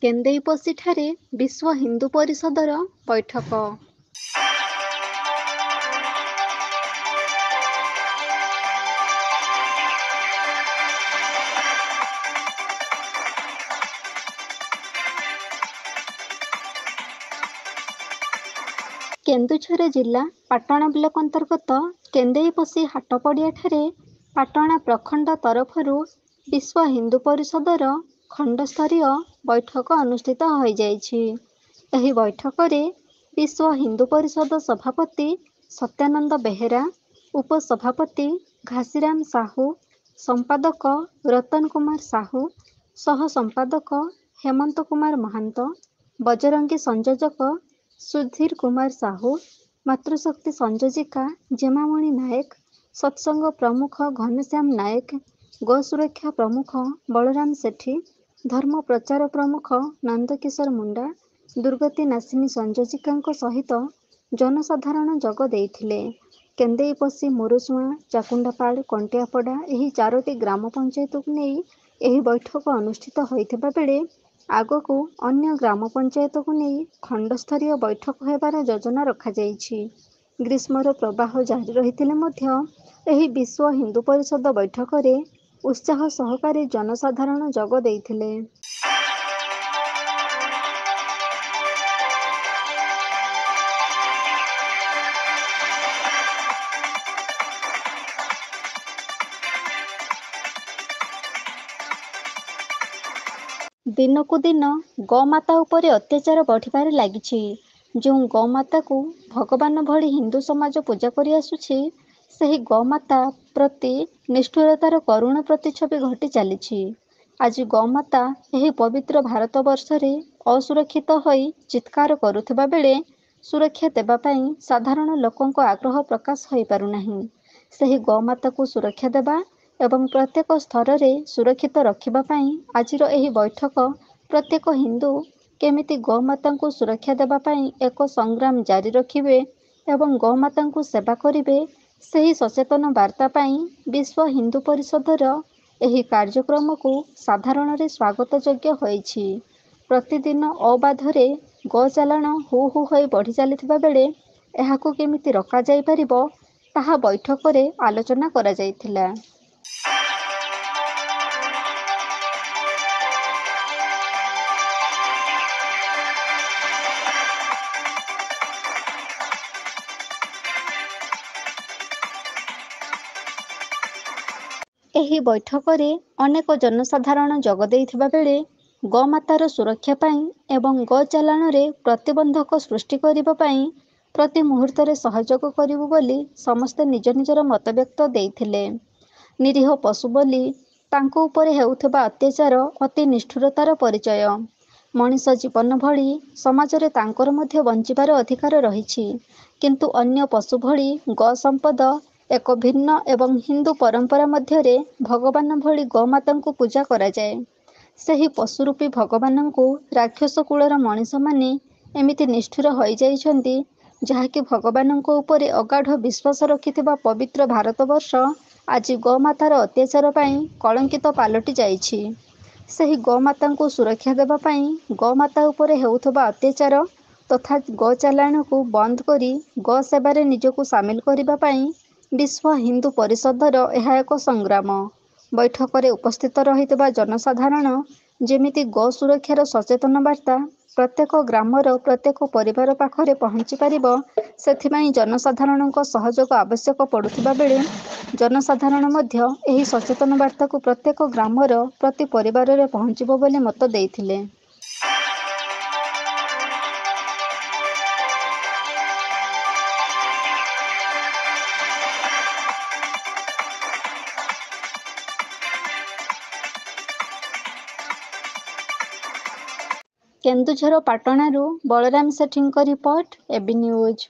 କେନ୍ଦେଇପଶିଠାରେ ବିଶ୍ୱ ହିନ୍ଦୁ ପରିଷଦର ବୈଠକ। କେନ୍ଦୁଝର ଜିଲ୍ଲା ପାଟଣା ବ୍ଲକ ଅନ୍ତର୍ଗତ କେନ୍ଦେଇପଶି ହାଟ ପଡ଼ିଆଠାରେ ପାଟଣା ପ୍ରଖଣ୍ଡ ତରଫରୁ ବିଶ୍ୱ ହିନ୍ଦୁ ପରିଷଦର ଖଣ୍ଡସ୍ତରୀୟ ବୈଠକ ଅନୁଷ୍ଠିତ ହୋଇଯାଇଛି। ଏହି ବୈଠକରେ ବିଶ୍ୱ ହିନ୍ଦୁ ପରିଷଦ ସଭାପତି ସତ୍ୟାନନ୍ଦ ବେହେରା, ଉପସଭାପତି ଘାସିରାମ ସାହୁ, ସମ୍ପାଦକ ରତନ କୁମାର ସାହୁ, ସହ ସମ୍ପାଦକ ହେମନ୍ତ କୁମାର ମହାନ୍ତ, ବଜରଙ୍ଗୀ ସଂଯୋଜକ ସୁଧୀର କୁମାର ସାହୁ, ମାତୃଶକ୍ତି ସଂଯୋଜିକା ଜେମାମଣି ନାଏକ, ସତ୍ସଙ୍ଗ ପ୍ରମୁଖ ଘନଶ୍ୟାମ ନାଏକ, ଗୋସୁରକ୍ଷା ପ୍ରମୁଖ ବଳରାମ ସେଠୀ, ଧର୍ମ ପ୍ରଚାର ପ୍ରମୁଖ ନନ୍ଦକିଶୋର ମୁଣ୍ଡା, ଦୁର୍ଗତି ନାଶିନୀ ସଂଯୋଜିକାଙ୍କ ସହିତ ଜନସାଧାରଣ ଯୋଗ ଦେଇଥିଲେ। କେନ୍ଦେଇପଶି, ମୁରୁସୁଆଁ, ଚାକୁଣ୍ଡାପାଳ, କଣ୍ଟିଆପଡ଼ା ଏହି ଚାରୋଟି ଗ୍ରାମ ପଞ୍ଚାୟତକୁ ନେଇ ଏହି ବୈଠକ ଅନୁଷ୍ଠିତ ହୋଇଥିବା ବେଳେ ଆଗକୁ ଅନ୍ୟ ଗ୍ରାମ ପଞ୍ଚାୟତକୁ ନେଇ ଖଣ୍ଡସ୍ତରୀୟ ବୈଠକ ହେବାର ଯୋଜନା ରଖାଯାଇଛି। ଗ୍ରୀଷ୍ମର ପ୍ରବାହ ଜାରି ରହିଥିଲେ ମଧ୍ୟ ଏହି ବିଶ୍ୱ ହିନ୍ଦୁ ପରିଷଦ ବୈଠକରେ ଉତ୍ସାହ ସହକାରେ ଜନସାଧାରଣ ଯୋଗ ଦେଇଥିଲେ। ଦିନକୁ ଦିନ ଗୋମାତା ଉପରେ ଅତ୍ୟାଚାର ବଢ଼ିବାରେ ଲାଗିଛି। ଯେଉଁ ଗୋମାତାକୁ ଭଗବାନ ଭଳି ହିନ୍ଦୁ ସମାଜ ପୂଜା କରିଆସୁଛି, ସେହି ଗୋମାତା ପ୍ରତି ନିଷ୍ଠୁରତାର କରୁଣ ପ୍ରତିଛବି ଘଟି ଚାଲିଛି। ଆଜି ଗୋମାତା ଏହି ପବିତ୍ର ଭାରତବର୍ଷରେ ଅସୁରକ୍ଷିତ ହୋଇ ଚିତ୍କାର କରୁଥିବା ବେଳେ ସୁରକ୍ଷା ଦେବା ପାଇଁ ସାଧାରଣ ଲୋକଙ୍କ ଆଗ୍ରହ ପ୍ରକାଶ ହୋଇପାରୁନାହିଁ। ସେହି ଗୋମାତାକୁ ସୁରକ୍ଷା ଦେବା ଏବଂ ପ୍ରତ୍ୟେକ ସ୍ତରରେ ସୁରକ୍ଷିତ ରଖିବା ପାଇଁ ଆଜିର ଏହି ବୈଠକ ପ୍ରତ୍ୟେକ ହିନ୍ଦୁ କେମିତି ଗୋମାତାଙ୍କୁ ସୁରକ୍ଷା ଦେବା ପାଇଁ ଏକ ସଂଗ୍ରାମ ଜାରି ରଖିବେ ଏବଂ ଗୋମାତାଙ୍କୁ ସେବା କରିବେ, ସେହି ସଚେତନ ବାର୍ତ୍ତା ପାଇଁ ବିଶ୍ୱ ହିନ୍ଦୁ ପରିଷଦର ଏହି କାର୍ଯ୍ୟକ୍ରମକୁ ସାଧାରଣରେ ସ୍ୱାଗତଯୋଗ୍ୟ ହୋଇଛି। ପ୍ରତିଦିନ ଅବାଧରେ ଗୋଚାଲାଣ ହୁ ହୁ ହୋଇ ବଢ଼ି ଚାଲିଥିବା ବେଳେ ଏହାକୁ କେମିତି ରୋକାଯାଇପାରିବ ତାହା ବୈଠକରେ ଆଲୋଚନା କରାଯାଇଥିଲା। ଏହି ବୈଠକରେ ଅନେକ ଜନସାଧାରଣ ଯୋଗ ଦେଇଥିବା ବେଳେ ଗୋମାତାର ସୁରକ୍ଷା ପାଇଁ ଏବଂ ଗୋଚାଲାଣରେ ପ୍ରତିବନ୍ଧକ ସୃଷ୍ଟି କରିବା ପାଇଁ ପ୍ରତି ମୁହୂର୍ତ୍ତରେ ସହଯୋଗ କରିବୁ ବୋଲି ସମସ୍ତେ ନିଜ ନିଜର ମତବ୍ୟକ୍ତ ଦେଇଥିଲେ। ନିରୀହ ପଶୁ ବୋଲି ତାଙ୍କ ଉପରେ ହେଉଥିବା ଅତ୍ୟାଚାର ଅତି ନିଷ୍ଠୁରତାର ପରିଚୟ। ମଣିଷ ଜୀବନ ଭଳି ସମାଜରେ ତାଙ୍କର ମଧ୍ୟ ବଞ୍ଚିବାର ଅଧିକାର ରହିଛି। କିନ୍ତୁ ଅନ୍ୟ ପଶୁ ଭଳି ଗୋସମ୍ପଦ ଏକ ଭିନ୍ନ ଏବଂ ହିନ୍ଦୁ ପରମ୍ପରା ମଧ୍ୟରେ ଭଗବାନ ଭଳି ଗୋମାତାଙ୍କୁ ପୂଜା କରାଯାଏ। ସେହି ପଶୁରୂପୀ ଭଗବାନଙ୍କୁ ରାକ୍ଷସ କୁଳର ମଣିଷମାନେ ଏମିତି ନିଷ୍ଠୁର ହୋଇଯାଇଛନ୍ତି, ଯାହାକି ଭଗବାନଙ୍କ ଉପରେ ଅଗାଢ଼ ବିଶ୍ୱାସ ରଖିଥିବା ପବିତ୍ର ଭାରତବର୍ଷ ଆଜି ଗୋମାତାର ଅତ୍ୟାଚାର ପାଇଁ କଳଙ୍କିତ ପାଲଟି ଯାଇଛି। ସେହି ଗୋମାତାଙ୍କୁ ସୁରକ୍ଷା ଦେବା ପାଇଁ ଗୋମାତା ଉପରେ ହେଉଥିବା ଅତ୍ୟାଚାର ତଥା ଗୋଚାଲାଣକୁ ବନ୍ଦ କରି ଗୋସେବାରେ ନିଜକୁ ସାମିଲ କରିବା ପାଇଁ ବିଶ୍ୱ ହିନ୍ଦୁ ପରିଷଦର ଏହା ଏକ ସଂଗ୍ରାମ। ବୈଠକରେ ଉପସ୍ଥିତ ରହିଥିବା ଜନସାଧାରଣ ଯେମିତି ଗୋ ସୁରକ୍ଷାର ସଚେତନ ବାର୍ତ୍ତା ପ୍ରତ୍ୟେକ ଗ୍ରାମର ପ୍ରତ୍ୟେକ ପରିବାର ପାଖରେ ପହଞ୍ଚିପାରିବ, ସେଥିପାଇଁ ଜନସାଧାରଣଙ୍କ ସହଯୋଗ ଆବଶ୍ୟକ ପଡୁଥିବା ବେଳେ ଜନସାଧାରଣ ମଧ୍ୟ ଏହି ସଚେତନ ବାର୍ତ୍ତାକୁ ପ୍ରତ୍ୟେକ ଗ୍ରାମର ପ୍ରତି ପରିବାରରେ ପହଞ୍ଚିବ ବୋଲି ମତ ଦେଇଥିଲେ। କେନ୍ଦୁଝର ପାଟଣାରୁ ବଳରାମ ସେଠୀଙ୍କ ରିପୋର୍ଟ, এবି ନ୍ୟୁଜ୍।